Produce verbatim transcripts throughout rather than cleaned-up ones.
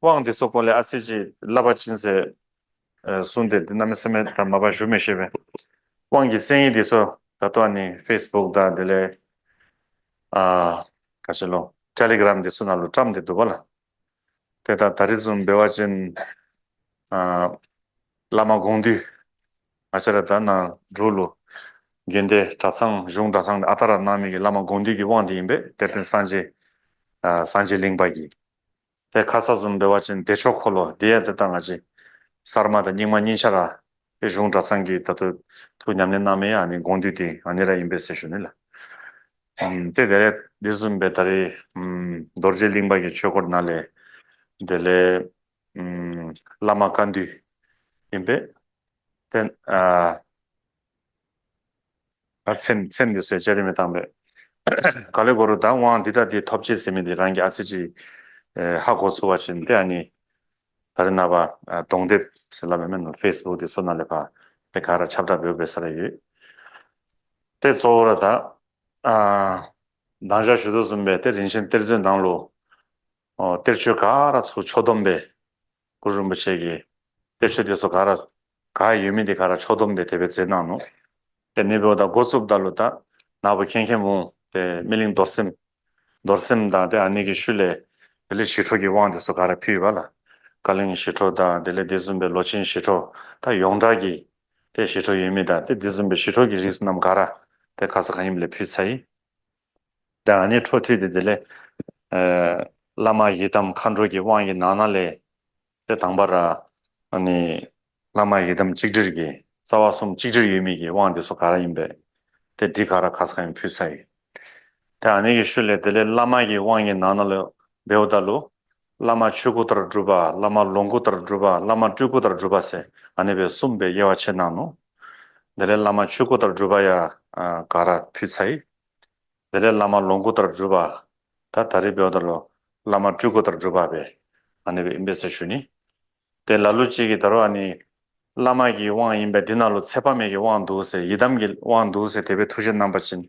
དབང་དེ་ཚོ་སྐོར་ལ་ཨ་ཙི་ཅིག་བསླབ་པ་ཕྱིན་ཚེ། ཨ་གསུང་དེ་འདི་གནམ་མེད་ས་མེད་ད་མ་པ་ཞུ་མི་ཤེས་པས། དབང་གི་གསན་ཡིག་འདི་ཚོ་ད་ལྟོ་ནི་ཕེ་སི་བུག་དང་དེ་ལས་ཨ་ག་ཅི་ལོ་ཊེ་ལི་གི་རམ་འདི་ཚོ་ནང་ལ་བཀྲམ་སྟེ་འདུག་པ་ལ། དེ་ད་ད་རེས་བཟུང་འབད་བ་ཅིན་ཨ་བླ་མ་དགོངས་འདུས་ང་བཅས་ར་ད་ནང་འབྲུག་ལུ་དགོན་སྡེ་གྲྭ་ཚང་གཞུང་གྲྭ་ཚང་ཨ་རྟག་ར་གནང་མི་གི་བླ་མ་དགོངས་འདུས་ཀྱི་དབང་དེ་ཨིན་པས། གཏེར་སྟོན་སངས་རྒྱས་ཨ་སངས་རྒྱས་གླིང་པ་གི། དེ་ཁ་ས་བཟུང་འབད་བ་ཅིན་བདེ་མཆོག་འཁོར་ལོ་དེ་ཡང་དེ་ད་ང་བཅས་གསར་མ་དང་རྙིང་མ་གཉིས་ཆ་ར་དེ་གཞུང་གྲྭ་ཚང་གི་ད་ལྟོ་ཐུགས་ཉམས་ལེན་གནང་མི་ཨ་ནི་དགོངས་འདུས་དེ་ཨ་ནི་ར་ཨིན་པས་ཟེར་ཞུ་ནི་ལགས། ཨམ་དེ་དེ་ལས་དེ་བཟུང་སྦེ་ད་རེས་ཨམ་རྡོ་རྗེ་གླིང་པ་གི་ཆོས་སྐོར་ནང་ལས་དེ་ལས་ཨམ་བླ་མ་བཀའ་འདུས་ཨིན་པས། དེ་ཨ་ད་མཚན་མཚན་འདི་ཚོའི་བཅའ་རིས་མི་བཏང་པས། ག་ལེ་གོ་རུ་ད་དབང་འདི་དང་འདི་ཐོབ་ཅེས་ཟེར་མི་འདི་རང་གི་ཨ་ཙི་ཅིག་ཨེ་ཧ་གོ་ཚུགས་པ་ཅིན་དེ་ཨ་ནི་ད་རེས་ནངས་པ་ཨ་གདོང་དེབ་ཟེར་སླབ་མི་མེན་ནོ་ཕེ་སི་བུག་འདི་ཚོ་ནང་ལས་ཕར་དེ་ག་ར་ཁྱབ་བསྒྲགས་འབད་འབད་ས་ར་ཡོད། དེ་གཙོ་བོ་ར་ད་ཨ་མདང་ཞག་ཞུ་དོ་བཟུམ་སྦེ་དེ་རིན་ཆེན་གཏེར་མཛོད་ནང་ལུ་ཨོ་གཏེར་ཆོས་ག་ར་ཚུར་ཕྱོགས་བསྡོམས་སྦེ་གུ་རུ་རིན་པོ་ཆེ་གི་གཏེར་ཆོས་དེ་ཚོ་ག་ར་ག་ཡོད་མི་དེ་ག་ར་ཕྱོགས་བསྡོམས་སྦེ་དེ་སྦེ་མཛད་གནང་ནུག། དེ་ནི་འབདཝ་ད་འགོ་བཙུགསཔ་ད་ལུ་ད་ནཱ་བུ་མཁྱེན་མཁྱེན་འོང་། དེ་སྨིན་གླིང་རྡོར་སེམས་རྡོར་སེམས་དང་དེ་ཨ་ནི་གི་ཤུལ་ལས་དེ་ལས་ཞི་ཁྲོ་གི་དབང་དེ་ཚུ་ག་ར་ཕུལ་ཡོདཔ་ལགས། བཀའ་བློན་ཞི་ཁྲོ་དང་དེ་ལས་དེ་བཟུམ་སྦེ་ལོ་ཆེན་ཞི་ཁྲོ་ད་ཡོངས་གྲགས་ཀྱི་དེ་ཞི་ཁྲོ་ཡོད་མི་དང་དེ་དེ་བཟུམ་སྦེ་ཞི་ཁྲོ་གི་རིགས་རྣམས་ག་ར་དེ་ཁ་ས་ཁ་ཉིནམ་ལས་ཕུལ་ཚར་ཡི། དེ་ཨ་ནི་འཕྲོ་མཐུད་དེ་དེ་ལས་ཨེ་བླ་མ་ཡི་དམ་མཁའ་འགྲོ་གི་དབང་གི་ནང་ན་ལས་དེ་དང་པ་ར་ཨ་ནི་བླ་མ་ཡི་དམ་གཅིག་དྲིལ་གྱི་རྩ་བ་གསུམ་གཅིག་དྲིལ་ཡོད་མི་གི་དབང་དེ་ཚུ་ག་ར་ཨིན་པས། དེ་འདི་ག་ར་ཁ་ས་ཁ་ཉིནམ་ཕུལ་ཚར་ཡི། དེ་ཨ་ནི་གི་ཤུལ་ལས་དེ་ལས་བླ་མ་གི་དབང་གི་ནང་ན་ལས་འབདཝ་ད་ལུ་བླ་མ་ཆོས་སྐུ་ལྟར་སྒྲུབ་པ། བླ་མ་ལོངས་སྐུ་ལྟར་སྒྲུབ་པ། བླ་མ་སྤྲུལ་སྐུ་ལྟར་སྒྲུབ་པ་ཟེར་ཨ་ནི་སྦེ་གསུམ་སྦེ་དབྱེ་བ་ཕྱེ་གནང་ནུག། དེ་ལས་བླ་མ་ཆོས་སྐུ་ལྟར་སྒྲུབ་པ་ཡང་ཨ་ག་ར་ཕུལ་ཚར་ཡི། དེ་ལས་བླ་མ་ལོངས་སྐུ་ལྟར་སྒྲུབ་པ། ད་ད་རེས་འབདཝ་ད་ལུ་བླ་མ་སྤྲུལ་སྐུ་ལྟར་སྒྲུབ་པ་སྦེ་ཨ་ནི་སྦེ་ཨིན་པས་ཟེར་ཞུ་ནི། དེ་ལ་ལུ་ཅིག་གིས་ད་རུང་ཨ་ནི་བླ་མ་གི་དབང་ཨིན་པས། འདི་ནང་ལུ་ཚེ་དཔག་མེད་ཀྱི་དབང་འདུག་ཟེར་ཡི་དམ་གྱི་དབང་འདུག་ཟེར་དེ་སྦེ་ཐུགས་བཞེད་གནང་པ་ཅིན་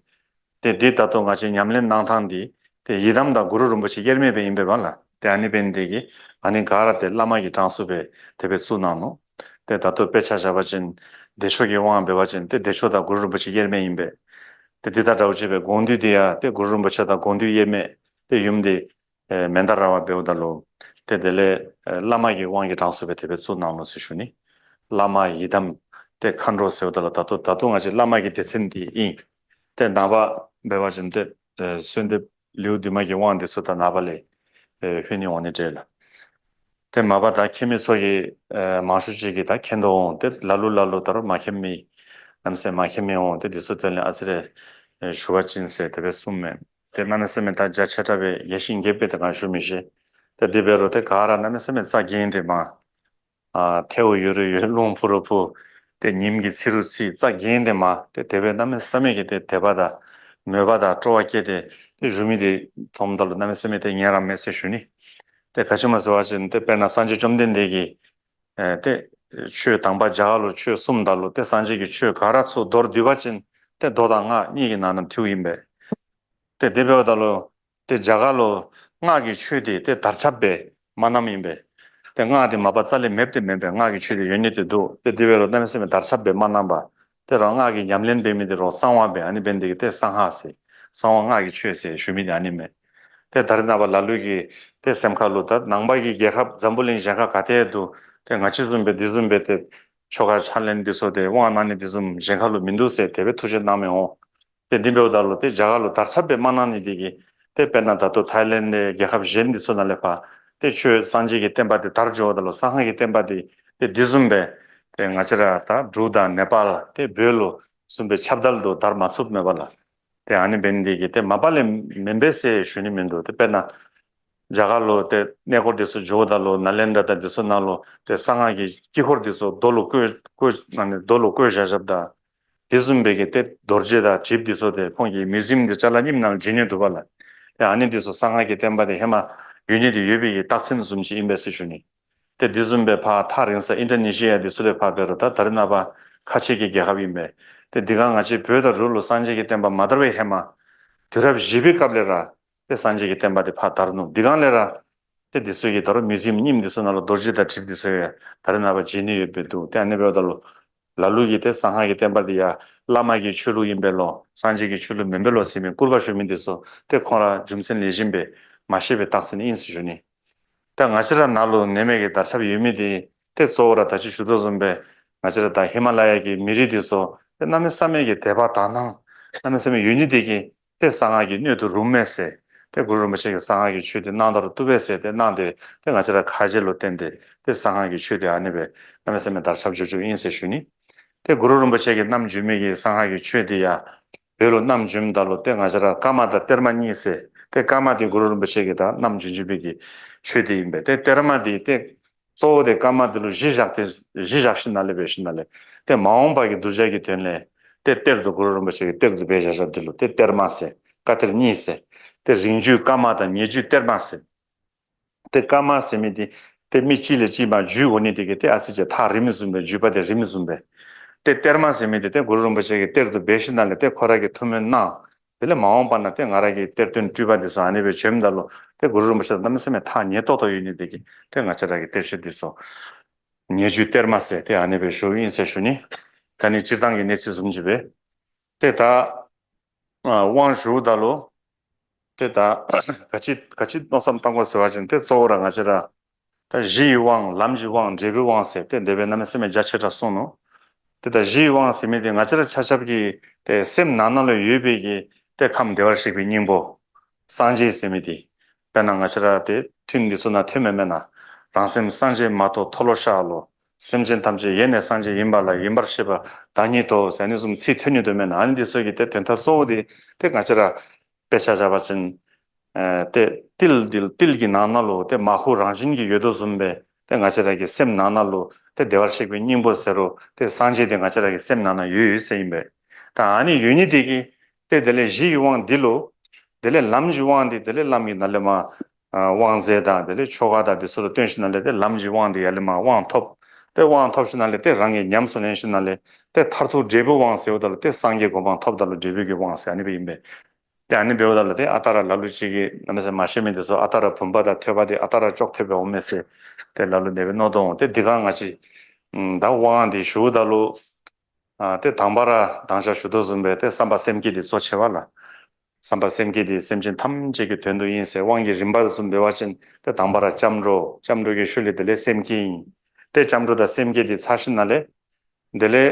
དེ་འདི་ད་ལྟོ་ང་བཅས་ཉམས་ལེན་གནང་ཐངས་འདི་དེ་ཡི་དམ་དང་གུ་རུ་རིན་པོ་ཆེ་དབྱེར་མེད་སྦེ་ཨིན་པས་པ་ལགས། དེ་ཨ་ནི་འབད་ནི་དེ་གིས་ཨ་ནི་ག་ར་དེ་བླ་མ་གི་གྲངས་སུ་སྦེ་དེ་སྦེ་བཙུགས་གནང་ནུག། དེ་ད་ལྟོ་དཔེ་ཆ་བཞག་པ་ཅིན་བདེ་མཆོག་གི་དབང་འབད་བ་ཅིན་དེ་བདེ་མཆོག་དང་གུ་རུ་རིན་པོ་ཆེ་དབྱེར་མེད་ཨིན་པས། དེ་འདི་དང་འདྲཝ་ཅིག་སྦེ་དགོངས་འདུས་དེ་ཡང་དེ་གུ་རུ་རིན་པོ་ཆེ་དང་དགོངས་འདུས་དབྱེར་མེད་དེ་ཡུམ་དེ་ཨེ་མནྡ་ར་བ་འབདཝ་ད་ལུ་དེ་དེ་ལས་ཨེ་བླ་མ་གི་དབང་གི་གྲངས་སུ་སྦེ་དེ་སྦེ་བཙུགས་གནང་ནུག་ཟེར་ཞུ་ནི། བླ་མ་ཡི་དམ་དེ་མཁའ་འགྲོ་ཟེརཝ་ད་ལུ་ད་ལྟོ་ད་ལྟོ་ང་བཅས་བླ་མ་གི་སྡེ་ཚན་འདི་ཨིན། དེ་ནངས་པ་འབད་བ་ཅིན་དེ་ཨེ་གསོལ་འདེབས་ལེའུ་བདུན་མ་གི་དབང་འདི་ཚུ་ད་ནངས་པ་ལས་ཨེ་ལྷོད་ནི་འོང་ནི་འདྲས་ལགས། དེ་མ་པ་ད་མཁྱེན་མི་ཚུ་གིས་ཨེ་མང་ཤོས་ཅིག་གིས་ད་མཁྱེན་དོ་འོང་། དེ་ལ་ལུ་ལ་ལུ་ད་རུང་མ་མཁྱེན་མི་གནམ་མེད་ས་མེད་མ་མཁྱེན་མི་འོང་། དེ་འདི་ཚུ་དོན་ལས་ཨ་ཙི་རེ་ཨེ་ཞུ་བ་ཅིན་ཟེར་དེ་སྦེ་གསུངམ་མས། དེ་གནམ་མེད་ས་མེད་ད་རྒྱ་ཆེ་དྲགས་སྦེ་རྒྱས་ཤིང་རྒྱསཔ་སྦེ་དེ་གང་ཞུ་མི་ཤེས། དེ་འདི་འབད་རུང་དེ་ག་ར་གནམ་མེད་ས་མེད་རྩ་འགེངས་ཏེ་མ་ཨ་ཐལཝ་ཡོད་རུང་ཡོད། རླུང་འཕུ་རུང་འཕུ། དེ་ཉིམ་གིས་འཚིག་རུང་འཚིག། རྩ་འགེངས་ཏེ་མ་དེ་དེ་སྦེ་གནམ་མེད་ས་མེད་ཀྱི་དེ་དད་པ་དང་མོས་པ་དང་སྤྲོ་བ་བསྐྱེད་དེ་དེ་བཞུགས་མི་དེ་མཐོངམ་ད་ལུ་གནམ་མེད་ས་མེད་དེ་ངལ་རངས་མས་ཟེར་ཞུ་ནི། དེ་ག་ཅི་སྨོ་ཟེར་བ་ཅིན་དེ་དཔེར་ན་སངས་རྒྱས་བཅོམ་ལྡན་འདས་ཀྱིས་ཨེ་དེ་ཆོས་དང་པ་རྒྱ་གར་ལུ་ཆོས་གསུངམ་ད་ལུ་དེ་སངས་རྒྱས་ཀྱིས་ཆོས་ག་ར་ཚུར་མདོར་བསྡུས་པ་ཅིན་དེ་མདོ་དང་སྔགས་གཉིས་ཀྱི་ནང་ན་ཐུགཔ་ཨིན་པས། དེ་དེ་འབདཝ་ད་ལུ་དེ་རྒྱ་གར་ལུ་སྔགས་ཀྱི་ཆོས་དེ་དེ་དར་ཁྱབ་སྦེ་མ་གནངམ་ཨིན་པས། དེ་སྔགས་དེ་མ་པ་རྩ་ལས་མེདཔ་དེ་མེན་པས། སྔགས་ཀྱི་ཆོས་དེ་ཡོད་ནི་དེ་འདུག། དེ་དེ་འབད་རུང་གནམ་མེད་ས་མེད་དར་ཁྱབ་སྦེ་མ་གནང་པར་དེ་རང་སྔགས་ཀྱི་ཉམས་ལེན་འབད་མི་དེ་རོགས་གསང་བ་སྦེ་ཨ་ནི་འབད་ནི་དེ་གིས་དེ་གསང་སྔགས་ཟེར་གསང་བ་སྔགས་ཀྱི་ཆོས་ཟེར་ཞུ་མི་དེ་ཨ་ནི་མས། དེ་ད་རེས་ནངས་པ་ལ་ལུ་གིས་དེ་སེམས་ཁ་ལུ་ད་ནང་པ་གི་རྒྱལ་ཁབ་འཛམ་བུ་གླིང་གཞན་ཁ་ག་ཏེ་འདུག། དེ་ང་བཅས་བཟུམ་སྦེ་འདི་བཟུམ་སྦེ་དེ་ཆོ་ག་ཕྱག་ལེན་འདི་ཚུ་དེ་དབང་གནང་ནི་འདི་བཟུམ་གཞན་ཁ་ལུ་མིན་འདུག་ཟེར་དེ་སྦེ་ཐུགས་བཞེད་གནང་མི་འོང་། དེ་འདི་འབདཝ་ད་ལུ་དེ་རྒྱ་གར་ལུ་དར་ཁྱབ་སྦེ་མ་གནང་ནི་དེ་གིས་དེ་དཔེར་ན་ད་ལྟོ་ཐའི་ལེན་དེ་རྒྱལ་ཁབ་གཞན་འདི་ཚུ་ནང་ལས་ཕར་དེ་ཆོས་སངས་རྒྱས་ཀྱི་བསྟན་པ་དེ་དར་འགྱོཝ་ད་ལུ་གསང་སྔགས་ཀྱི་བསྟན་པ་དེ་དེ་འདི་བཟུམ་སྦེ་དེ་ང་བཅས་ར་ད་འབྲུག་དང་ནེ་པཱལ་དེ་བོད་ལུ་བཟུམ་སྦེ་ཁྱབ་བརྡལ་དུ་དར་མ་ཚུགསཔ་མས་པ་ལགས། དེ་ཨ་ནི་འབད་ནི་དེ་གིས་དེ་མ་པ་ལས་མེན་པས་ཟེར་ཞུ་ནི་མིན་འདུག། དེ་དཔེར་ན་རྒྱ་གར་ལུ་དེ་གནས་སྐོར་འདི་ཚུ་འགྱོཝ་ད་ལུ་ནཱ་ལེནྡྲ་དང་འདི་ཚུ་ནང་ལུ་དེ་གསང་སྔགས་ཀྱི་དཀྱིལ་འཁོར་འདི་ཚུ་རྡོ་ལུ་བརྐོས་བརྐོས་ཨ་ནི་རྡོ་ལུ་བརྐོས་བཞག་བཞགཔ་དང་དེ་བཟུམ་སྦེ་གི་དེ་རྡོ་རྗེ་དང་གྲིབ་འདི་ཚུ་དེ་ཁོང་གི་མིའུ་ཛི་ཡམ་འདི་ཅ་ལ་གཉིསམ་ནང་བྱིན་ནི་འདུག་པ་ལགས། དེ་ཨ་ནི་འདི་ཚུ་གསང་སྔགས་ཀྱི་བསྟན་པ་དེ་ཧེ་མ་ཡོད་ནི་དེ་ཡོད་པའི་གི་རྟགས་མཚན་བཟུམ་ཅིག་ཨིན་པས་ཟེར་ཞུ་ནི། དེ་འདི་བཟུམ་སྦེ་ཕར་ཐག་རིང་ས་ཨིན་ཌོ་ནེ་ཤི་ཡ་འདི་ཚུ་ལས་ཕར་འབད་རུང་ད་ད་རེས་ནངས་པ་ཁ་ཆེ་གི་རྒྱལ་ཁབ་ཨིན་པས། དེ་འདི་ག་ང་བཅས་བོད་དང་འབྲུག་ལུ་སངས་རྒྱས་ཀྱི་བསྟན་པ་མ་དར་བའི་ཧེ་མ་དུས་རབས་བཞི་པའི་སྐབས་ལས་ར་དེ་སངས་རྒྱས་ཀྱི་བསྟན་པ་དེ་ཕར་དར་ནུག། འདི་གང་ལས་ར་ དེ་འདི་ཚོ་གི་ད་རུང་མིའུ་ཛི་ཡམ་རྙིང་འདི་ཚོ་ནང་ལ་རྡོ་རྗེ་དང་གྲིབ་འདི་ཚོ་ཡང་ད་རེས་ནངས་པ་མཇལ་ནི་ཡོད་པའི་འདུག་དེ་ཨ་ནི་བས་ད་ལོ། ལ་ལུ་གིས་དེ་གསང་སྔགས་ཀྱི་བསྟན་པ་འདི་ཡ་བླ་མ་གི་ཆོས་ལུགས་ཡིན་པས་ལོ། སངས་རྒྱས་ཀྱི་ཆོས་ལུགས་མིན་པས་ལོ་ཟེར་མི་སྐུར་པ་ཞུ་མི་འདི་ཚོ་དེ་ཁོང་རང་རྒྱུ་མཚན་ལེགས་ཤོམ་སྦེ་མ་ཤེས་པའི་རྟགས་མཚན་ཡིན་ཟེར་ཞུ་ནི། ད་ང་བཅས་ར་ནང་ལུ་ནད་མེད་ཀྱི་དར་ཁྱབ་ཡོད་མི་འདི་དེ་གཙོ་བོ་ར་ད་ཅི་ཞུ་དོ་བཟུམ་སྦེ་ང་བཅས་ར་ད་ཧི་མ་ལ་ཡ་གི་མི་རིགས་འདི་ཚོ་དེ་གནམ་མེད་ས་མེད་ཀྱི་དད་པ་དག་སྣང་གནམ་མེད་ས་མེད་ཡོད་ནི་དེ་གིས་དེ་གསང་སྔགས་ཀྱི་སྣོད་དུ་རུང་མས་ཟེར། དེ་གུ་རུ་རིན་པོ་ཆེ་གིས་གསང་སྔགས་ཀྱི་ཆོས་འདི་གནང་ད་རུང་བཏུབ་པས་ཟེར་དེ་གནང་སྟེ་དེ་ང་བཅས་ར་ཁ་རྗེ་ལུ་བརྟེན་ཏེ་དེ་གསང་སྔགས་ཀྱི་ཆོས་འདི་ཨ་ནི་སྦེ་གནམ་མེད་ས་མེད་དར་ཁྱབ་འགྱོ་འགྱོཝ་ཨིན་ཟེར་ཞུ་ནི། དེ་གུ་རུ་རིན་པོ་ཆེ་གིས་བསྣམས་བྱོན་མི་གི་གསང་སྔགས་ཀྱི་ཆོས་འདི་ཡང་བོད་ལུ་བསྣམས་བྱོནམ་ད་ལུ་དེ་ང་བཅས་ར་བཀའ་མ་དང་གཏེར་མ་གཉིས་ཟེར། དེ་བཀའ་མ་འདི་གུ་རུ་རིན་པོ་ཆེ་གིས་ད་བསྣམས་བྱོན་བྱོན་པའི་གི་ཆོས་འདི་ཨིན་པས། དེ་གཏེར་མ་འདི་དེ་གཙོ་བོ་དེ་བཀའ་མ་འདི་ལུ་གཞི་བཞག་སྟེ་གཞི་བཞག་ཞིནམ་ལས་འབད་ཞིནམ་ལས་དེ་མ་འོངས་པ་གི་གདུལ་བྱ་གི་དོན་ལས་དེ་གཏེར་དུ་གུ་རུ་རིན་པོ་ཆེ་གིས་གཏེར་དུ་སྦེ་བཞག་བཞགཔ་འདི་ལུ་དེ་གཏེར་མ་ཟེར། བཀའ་གཏེར་གཉིས་ཟེར། དེ་རིང་བརྒྱུད་བཀའ་མ་དང་ཉེ་བརྒྱུད་གཏེར་མ་ཟེར། དེ་བཀའ་མ་ཟེར་མི་འདི་དེ་མི་གཅིག་ལས་གཅིག་མ་བརྒྱུད་འོང་ནི་དེ་གིས་དེ་ཨ་ཙི་ཅིག་ཐག་རིང་མི་བཟུམ་སྦེ་བརྒྱུད་པ་དེ་རིང་མི་བཟུམ་སྦེ། དེ་གཏེར་མ་ཟེར་མི་འདི་དེ་གུ་རུ་རིན་པོ་ཆེ་གིས་གཏེར་དུ་སྦས་ཞིནམ་ལས་དེ་ཁོ་ར་གིས་ཐུགས་སྨོན་གནང་། དེ་ལས་མ་འོངས་པ་ན་དེ་ང་ར་གི་གཏེར་སྟོན་སྤྲུལ་པ་འདི་ཚུ་ཨ་ནི་སྦེ་བྱོནམ་ད་ལུ་དེ་གུ་རུ་རིན་པོ་ཆེ་དང་གནམ་མེད་ས་མེད་ཐག་ཉེ་ཏོག་ཏོ་ཡོད་ནི་དེ་གིས་དེ་ང་བཅས་ར་གི་གཏེར་ཆོས་འདི་ཚུ་ཉེ་བརྒྱུད་གཏེར་མ་ཟེར་དེ་ཨ་ནི་སྦེ་ཞུཝ་ཨིན་ཟེར་ཞུ་ནི། ད་ནི་སྤྱིར་བཏང་གི་གནས་ཚུལ་བཟུམ་ཅིག་སྦེ། དེ་ད་ཨ་དབང་ཞུཝ་ད་ལུ་དེ་ད་ག་ཅི་ག་ཅི་མནོ་བསམ་བཏང་དགོ་ཟེར་བ་ཅིན་དེ་གཙོ་བོ་ར་ང་བཅས་ར་ད་གཞི་ཡི་དབང་ལམ་གྱི་དབང་འབྲས་བུའི་དབང་ཟེར་དེ་དེ་སྦེ་གནམ་མེད་ས་མེད་རྒྱ་ཆེ་དྲགས་གསུངས་ནུག་དེ་ད་གཞི་ཡི་དབང་ཟེར་མི་དེ་ང་བཅས་ར་ཆ་ཁྱབ་ཀྱི་དེ་སེམས་ནང་ན་ལུ་ཡོད་པའི་གི་དེ་ཁམས་བདེ་བར་གཤེགས་པའི་སྙིང་པོ་སངས་རྒྱས་ཟེར་མི་དེ། དཔེར་ན་ང་བཅས་ར་དེ་ཐུན་འདི་ཚུ་ནང་ཐོན་མེད་མེན་ན། རང་སེམས་སངས་རྒྱས་མ་ཐོབ་མཐོལ་ལོ་བཤགས་ལོ། སེམས་ཅན་ཐམས་ཅད་ཡེ་ནས་སངས་རྒྱས་ཡིན་པ་ལ་ཡིན་པར་ཤེས་པ་བདག་ཉིད་དོ་ཟེར་ཨ་ནི་བཟུམ་ཚིག་ཐོན་ནི་འདུག་མེན་ན། ཨ་ནི་འདི་ཚུ་གི་དེ་དོན་དག་གཙོ་བོ་དེ་དེ་ང་བཅས་ར་དཔེ་ཆ་བཞག་པ་ཅིན་ཨ་དེ་ཏིལ་འདི་ཏིལ་གྱི་ནང་ན་ལུ་དེ་མར་ཁུ་རང་བཞིན་གྱིས་ཡོད་དོ་བཟུམ་སྦེ་དེ་ང་བཅས་ར་གི་སེམས་ནང་ན་ལུ་དེ་བདེ་བར་གཤེགས་པའི་སྙིང་པོ་ཟེར་རུང་དེ་སངས་རྒྱས་དེ་ང་བཅས་ར་གི་སེམས་ནང་ན་ཡོད་ཡོད་ཟེར་ཨིན་པས། ད་ཨ་ནི་ཡོད་ནི་དེ་གིས་དེ་དེ་ལས་གཞི་ཡི་དབང་འདི་ལུ། དེ་ལས་ལམ་གྱི་དབང་འདི་དེ་ལས་བླམ་གིས་ནཱ་ལས་མར་ཨ་དབང་རྫས་དང་དེ་ལས་ཆོ་ག་དང་འདི་ཚུ་ལུ་བརྟེན་ཞིནམ་ལས་དེ་ལམ་གྱི་དབང་འདི་ཡར་ལས་མར་དབང་ཐོབ། དེ་དབང་ཐོབ་ཞིནམ་ལས་དེ་རང་གིས་ཉམས་སུ་ལེན་ཞིནམ་ལས་དེ་མཐར་ཐུག་འབྲས་བུའི་དབང་ཟེརཝ་ད་ལུ་དེ་སངས་རྒྱས་གོ་འཕང་ཐོབ་ད་ལུ་འབྲས་བུ་གི་དབང་ཟེར་ཨ་ནི་སྦེ་ཨིན་པས། དེ་ཨ་ནི་འབདཝ་ད་ལུ་དེ་ཨ་རྟག་ར་ལ་ལུ་ཅིག་གིས་གནམ་མེད་ས་མེད་མ་ཤེས་མི་འདི་ཚུ་ཨ་རྟག་ར་བུམ་པ་དང་ཐོད་པ་དེ་ཨ་རྟག་ར་ཅོག་འཐདཔ་སྦེ་འོང་མས་ཟེར། དེ་ལ་ལུ་དེ་སྦེ་མནོ་དོ་འོང་། དེ་འདི་ག་ང་བཅས་ཨམ་ད་དབང་འདི་ཞུཝ་ད་ལུ། ཨ་དེ་དང་པ་ར་དང་ཞག་ཞུ་དོ་བཟུམ་སྦེ་དེ་བསམ་པ་སེམས་བསྐྱེད་དེ་གཙོ་ཆེ་བས་ལགས། བསམ་པ་སེམས་བསྐྱེད་དེ་སེམས་ཅན་ཐམས་ཅད་ཀྱི་དོན་དུ་ཨིན་ཟེར་དབང་གི་རིམ་པ་བཟུམ་འབད་བ་ཅིན་དེ་དང་པ་ར་སྐྱབས་འགྲོ། སྐྱབས་འགྲོ་གི་ཤུལ་ལས་དེ་ལས་སེམས་བསྐྱེད་ཨིན། དེ་སྐྱབས་འགྲོ་དང་སེམས་བསྐྱེད་དེ་ཚར་ཞིནམ་ལས། དེ་ལས་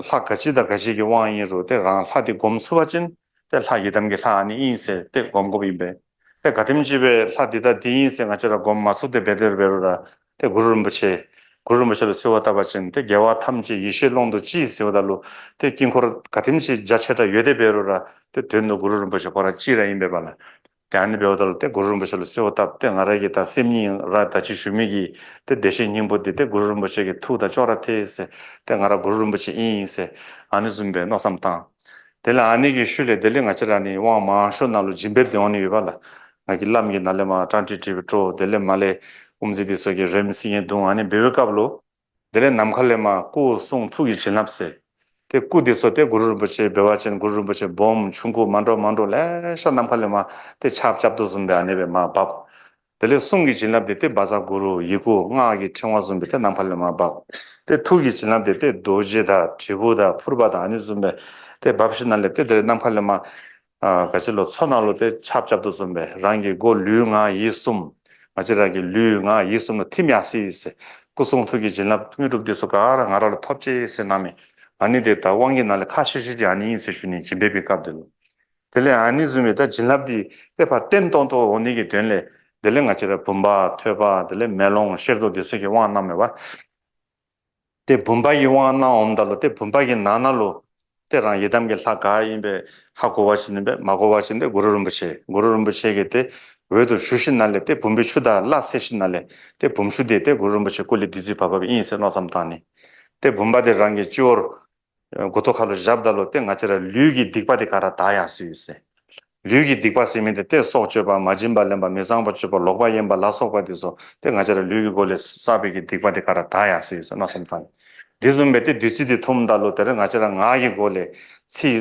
ལྷ་ག་ཅི་དང་ག་ཅི་གི་དབང་ཨིན་རུང་དེ་རང་ལྷ་དེ་སྒོམ་ཚུགས་པ་ཅིན་དེ་ལྷ་ཡི་དམ་གྱི་ལྷ་ཨ་ནི་ཨིན་ཟེར་དེ་སྒོམ་དགོཔ་ཨིན་པས། དེ་ག་དེམ་ཅིག་སྦེ་ལྷ་འདི་དང་འདི་ཨིན་ཟེར་ང་བཅས་ར་སྒོམ་མ་ཚུགས་ཏེ་འབད་དེ་འབད་རུང་ར་དེ་གུ་རུ་རིན་པོ་ཆེ་གུ་རུ་རིན་པོ་ཆེ་ལུ་གསོལ་བ་བཏབ་པ་ཅིན་དེ་རྒྱལ་བ་ཐམས་ཅད་ཡེ་ཤེས་ཀློང་དུ་གཅིག་ཟེརཝ་ད་ལུ་དེ་དཀྱིལ་འཁོར་ག་དེམ་ཅིག་རྒྱ་ཆེ་དྲགས་ཡོད་དེ་འབད་རུང་ར་དེ་དོན་དུ་གུ་རུ་རིན་པོ་ཆེ་ཁོ་ར་གཅིག་ར་ཨིན་པས་པ་ལགས། དེ་ཨ་ནི་འབདཝ་ད་ལུ་དེ་གུ་རུ་རིན་པོ་ཆེ་ལུ་གསོལ་བ་བཏབ་སྟེ་ང་ར་གི་ད་སེམས་ཉིད་ར་ད་ཅི་ཞུ་མི་གི་དེ་བདེ་གཤེགས་སྙིང་པོ་འདི་དེ་གུ་རུ་རིན་པོ་ཆེ་གི་ཐུགས་དང་ཅོག་ར་འཐད་ཟེར་དེ་ང་ར་གུ་རུ་རིན་པོ་ཆེ་ཨིན་ཟེར་ཨ་ནི་བཟུམ་སྦེ་མནོ་བསམ་བཏང་། དེ་ལས་ཨ་ནི་གི་ཤུལ་ལས་དེ་ལས་ང་བཅས་ར་ནི་དབང་མང་ཤོས་ནང་ལུ་སྦྱིན་པའི་དེ་འོང་ནི་ཡོད་པ་ལགས། ང་གི་བླམ་གིས་ནཱ་ལས་མར་ཀྲང་ཀྲིག་ཀྲིག་སྦེ་སྤྲོ། དེ་ལས་མར་ལས་དབུ་མཛད་འདི་ཚུ་གིས་རོལམོ་སིལ་སྙན་བརྡུང་། ཨ་ནི་འབད་བའི་སྐབས་ལུ་དེ་ལས་ནམ་མཁའ་ལས་མར་སྐུ་གསུང་ཐུགས་ཀྱི་བྱིན་རླབས་ཟེར། དེ་སྐུ་འདི་ཚུ་དེ་གུ་རུ་རིན་པོ་ཆེ་འབད་བ་ཅིན་གུ་རུ་རིན་པོ་ཆེ་སྦོམ་ཆུང་ཀུ་མ་འདྲཝ་མ་འདྲཝ་ལེ་ཤ་ནམ་མཁའ་ལས་མར་དེ་ཆརཔ་རྐྱབ་དོ་བཟུམ་སྦེ་ཨ་ནི་སྦེ་མར་བབས། དེ་ལས་གསུང་གི་བྱིན་རླབས་དེ་དེ་བཛྲ་གུ་རུ་ཡི་གུ་སྔགས་ཀྱི་ཕྲེང་བ་བཟུམ་སྦེ་དེ་ནམ་མཁའ་ལས་མར་བབས། དེ་ཐུགས་ཀྱི་བྱིན་རླབས་དེ་དེ་རྡོ་རྗེ་དང་དྲིལ་བུ་དང་ཕུར་པ་དང་ཨ་ནི་བཟུམ་སྦེ་དེ་བབས་ཞིནམ་ལས་དེ་དེ་ནམ་མཁའ་ལས་མར་ཨ་ག་ཅི་ལོ་མཚོ་ནང་ལུ་དེ་ཆརཔ་རྐྱབ་དོ་བཟུམ་སྦེ་རང་གི་སྒོ་ལུས་ངག་ཡིད་གསུམ། ང་བཅས་ར་གི་ལུས་ངག་ཡིད་གསུམ་ལུ་ཐིམ་ཡར་སོ་ཡི་ཟེར། སྐུ་གསུང་ཐུགས་ཀྱི་བྱིན་རླབས་དངོས་གྲུབ་འདི་ཚུ་ག་ར་ང་ར་ལུ་ཐོབ་ཅི་ཟེར་གནང་མི། ཨ་ནི་དེ་ད་དབང་གི་ནང་ལས་ཁག་ཆེ་ཤོས་ཅིག་ཨ་ནི་ཨིན་ཟེར་ཞུ་ནི། སྦྱིན་པའི་སྐབས་དེ་ལུ། དེ་ལས་ཨ་ནི་བཟུམ་མའི་ད་བྱིན་རླབས་འདི་དེ་ཕར་བརྟན་ཏོག་ཏོ་འོང་ནི་གི་དོན་ལས་དེ་ལས་ང་བཅས་ར་བུམ་པ་ཐོད་པ་དེ་ལས་མེ་ལོང་ཤེལ་རྡོག་འདི་ཚུ་གིས་དབང་གནངམ་མས་པ། དེ་བུམ་པ་གིས་དབང་གནང་འོངམ་ད་ལུ་དེ་བུམ་པ་གི་ནང་ན་ལུ་དེ་རང་ཡི་དམ་གྱི་ལྷ་ག་ཨིན་པས་ཧ་གོ་བ་ཅིན་ཨིན་པས། མ་གོ་བ་ཅིན་དེ་གུ་རུ་རིན་པོ་ཆེ་གུ་རུ་རིན་པོ་ཆེ་གིས་དེ་འོད་དུ་ཞུ་ཞིནམ་ལས་དེ་བུམ་པའི་ཆུ་དང་སླ་བསྲེ་ཞིནམ་ལས་དེ་བུམ་ཆུ་དེ་དེ་གུ་རུ་རིན་པོ་ཆེ་སྐུ་ལས་བདུད་རྩི་བབས་བབས་ཨིན་ཟེར་མནོ་བསམ་བཏང་ནི། དེ་བུམ་པ་དེ་རང་གི་སྤྱི་བོར་མགུ་ཏོ་ཁ་ལུ་བཞགཔ་ད་ལུ་དེ་ང་བཅས་ར་ལུས་ཀྱི་སྡིག་པ་དེ་ག་ར་དག་ཡར་སོ་ཡི་ཟེར། ལུས་ཀྱི་སྡིག་པ་ཟེར་མི་དེ་དེ་སྲོག་གཅོད་པ་མ་བྱིན་པ་ལེན་པ་མི་གཙང་བ་སྤྱོད་པ་ལོག་པ་གཡེམ་པ་ལ་སོགས་པ་དེ་ཚུ་དེ་ང་བཅས་ར་ལུས་ཀྱི་སྒོ་ལས་བསགས་པའི་གི་སྡིག་པ་དེ་ག་ར་དག་ཡར་སོ་ཡི་ཟེར་མནོ་བསམ་བཏང་། དེ་བཟུམ་སྦེ་དེ་བདུད་རྩི་དེ་འཐུངམ་ད་ལུ་དེ་ར་ང་བཅས་ར་ངག་གི་སྒོ་ལས་ཚིག་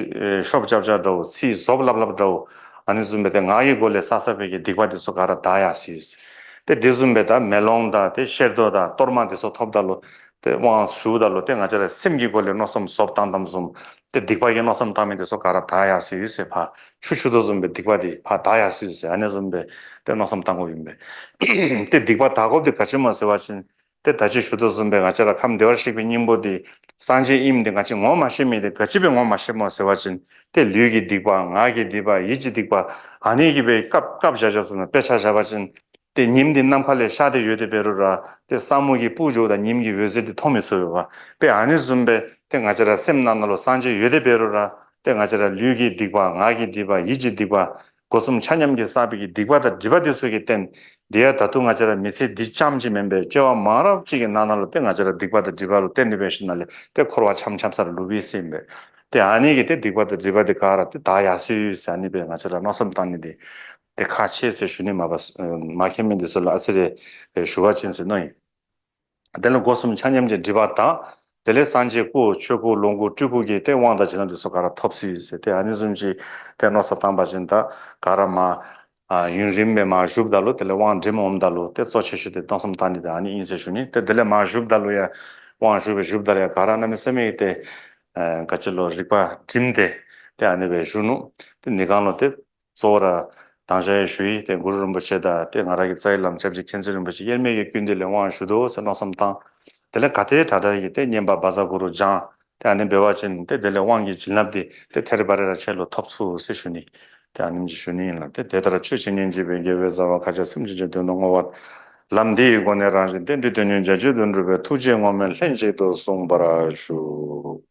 ཤོབ་རྐྱབ་རྐྱབ་འདྲཝ་ཚིག་ཟོབ་ལྷབ་ལྷབ་འདྲཝ་ཨ་ནི་བཟུམ་སྦེ་དེ་ངག་གི་སྒོ་ལས་བསགས་བསགས་པའི་གི་སྡིག་པ་དེ་ཚུ་ག་ར་དག་ཡར་སོ་ཡི་ཟེར། དེ་དེ་བཟུམ་སྦེ་ད་མེ་ལོང་དང་དེ་ཤེལ་རྡོ་དང་གཏོར་མ་དེ་ཚུ་ཐོབ་ད་ལུ་དེ་དབང་ཞུཝ་ད་ལུ་དེ་ང་བཅས་ར་སེམས་ཀྱི་སྒོ་ལས་མནོ་བསམ་བཟོ་བཏང་དམ་བཟུམ་དེ་སྡིག་པ་གི་མནོ་བསམ་བཏང་མི་དེ་ཚུ་ག་ར་དག་ཡར་སོ་ཡི་ཟེར། ཕར་ཆུ་ཆུ་དོ་བཟུམ་སྦེ་སྡིག་པ་དེ་ཕར་དག་ཡར་སོ་ཡི་ཟེར། ཨ་ནི་བཟུམ་སྦེ་དེ་མནོ་བསམ་བཏང་དགོཔ་ཨིན་པས། དེ་སྡིག་པ་དག་དགོཔ་དེ་ག་ཅི་སྨོ་ཟེར་བ་ཅིན་དེ་ད་ཅི་ཞུ་དོ་བཟུམ་སྦེ་ང་བཅས་ར་ཁམས་བདེ་བར་གཤེགས་པའི་སྙིང་པོ་དེ་སངས་རྒྱས་ཨིནམ་དེ་ང་བཅས་ངོ་མ་ཤེས་མི་དེ་ག་ཅི་སྦེ་ངོ་མ་ཤེས་སྨོ་ཟེར་བ་ཅིན་དེ་ལུས་ཀྱི་སྡིག་པ་ངག་གི་སྡིག་པ་ཡིད་ཀྱི་སྡིག་པ་ཨ་ནི་གིས་སྦེ་བཀབ་བཀབ་བཞག་བཞགཔ་སོང་ན། དཔེ་ཆ་བཞག་པ་ཅིན་དེ་ཉིམ་དེ་ནམ་མཁའ་ལས་ཤར་ཏེ་ཡོད་དེ་འབད་རུང་ར་དེ་ས་སྨུག་གིས་སྤུར་འགྱོཝ་ད་ཉིམ་གྱི་འོད་ཟེར་དེ་མཐོང་མི་ཚུགས་པས། དཔེ་ཨ་ནི་བཟུམ་སྦེ་དེ་ང་བཅས་ར་སེམས་ནང་ན་ལུ་སངས་རྒྱས་ཡོད་དེ་འབད་རུང་ར་དེ་ང་བཅས་ར་ལུས་ཀྱི་སྡིག་པ་ངག་གི་སྡིག་པ་ཡིད་ཀྱི་སྡིག་པ་སྒོ་གསུམ་ཆ་མཉམ་གྱིས་བསགས་པའི་གི་སྡིག་པ་དང་སྒྲིབ་པ་དེ་ཚུ་གི་རྟེན། དེ་ཡང་ད་དུང་ང་བཅས་ར་མི་ཚེ་འདི་ཙམ་ཅིག་མེན་པར་སྐྱེ་བ་མང་རབས་ཅིག་གི་ནང་ན་ལུ་དེ་ང་བཅས་ར་སྡིག་པ་དང་སྒྲིབ་པ་ལུ་བརྟེན་ཏེ་འབད་ཞིནམ་ལས་དེ་འཁོར་བ་འཁྱམས་འཁྱམས་ས་ར་ལུས་པའི་སེམས་སྦེ། དེ་ཨ་ནི་གིས་དེ་སྡིག་པ་དང་སྒྲིབ་པ་དེ་ག་ར་དེ་དག་ཡར་སོ་ཡི་ཟེར། ཨ་ནི་སྦེ་ང་བཅས་ར་མནོ་བསམ་བཏང་ནི་དེ་དེ་ཁག་ཆེ་ཟེར་ཞུ་ནི། མ་པ་མ་མཁྱེན་མི་དེ་ཚུ་ལུ་ཨ་ཙི་རེ་ཞུ་བ་ཅིན་ཟེར་མནོ་ཡི། དེ་ལས་སྒོ་གསུམ་ཆ་མཉམ་གྱི་སྒྲིབ་པ་དག། དེ་ལས་སངས་རྒྱས་སྐུ་ཆོས་སྐུ་ལོངས་སྐུ་སྤྲུལ་སྐུ་གི་དེ་དབང་དང་བྱིན་རླབས་དེ་ཚུ་ག་ར་ཐོབ་སོ་ཡི་ཟེར། དེ་ཨ་ནི་བཟུམ་ཅིག་དེ་མནོ་བསམ་བཏང་པ་ཅིན་ད་ག་ར་མར་ཨ་ཡུན་རིངམོ་སྦེ་མར་བཞུགསཔ་ད་ལུ་དེ་ལས་དབང་འདྲེནམ་འོངམ་ད་ལུ་དེ་གཙོ་ཆེ་ཤོས་དེ་མནོ་བསམ་བཏང་ནི་དེ་ཨ་ནི་ཨིན་ཟེར་ཞུ་ནི། དེ་དེ་ལས་མར་བཞུགསཔ་ད་ལུ་ཡང་དབང་ཞུ་སྦེ་བཞུགསཔ་ད་ལུ་ཡང་ག་ར་གནམ་མེད་ས་མེད་དེ་ཨ་ག་ཅི་ལོ་རིག་པ་བསྒྲིམས་ཏེ་དེ་ཨ་ནི་སྦེ་བཞུགས་ནུག། དེ་ནི་གང་ལོ་དེ་གཙོ་བོ་ར་དང་ཞག་ཡང་ཞུ་ཡི། དེ་གུ་རུ་རིན་པོ་ཆེ་དང་དེ་ང་ར་གི་རྩ་བའི་བླམ་སྐྱབས་རྗེ་མཁྱེན་བརྩེ་རིན་པོ་ཆེ་དབྱེར་མེད་ཀྱི་སྐུ་མདུན་ལས་དབང་ཞུ་དོ་ཟེར་མནོ་བསམ་བཏང་། དེ་ལས་ག་དེ་དྲག་དྲག་གིས་དེ་བསྙེན་པ་བཛྲ་གུ་རུ་སྦྱང་། དེ་ཨ་ནི་འབད་བ་ཅིན་དེ་དེ་ལས་དབང་གི་བྱིན་རླབས་དེ་དེ་ཐེར་འབའ་རེ་ར་ཁྱེད་ལུ་ཐོབ་ཚུགས་ཟེར་ཞུ་ནི། དེ་ཨ་ནེམ་ཅིག་ཞུ་ནི་ཨིན་ལགས། དེ་དེ་ལྟར་ཆོས་ཀྱི་སྙིང་རྗེ་བའི་དགེ་བའི་རྩ་བ་མཁའ་ཁྱབ་སེམས་ཅན་གྱི་དོན་དུ་བསྔོ་བ། ལམ་འདི་ཡི་སྒོ་ནས་རང་གཞན་བསྟན་འགྲོའི་དོན་གཉེར་བྱ་རྒྱུར་འདུན་གྲུབ་པའི་ཐུགས་རྗེས་བསྔོ་སྨོན་ལྷན་ཅིག་ཏུ་གསུངས་པར་ཞུ།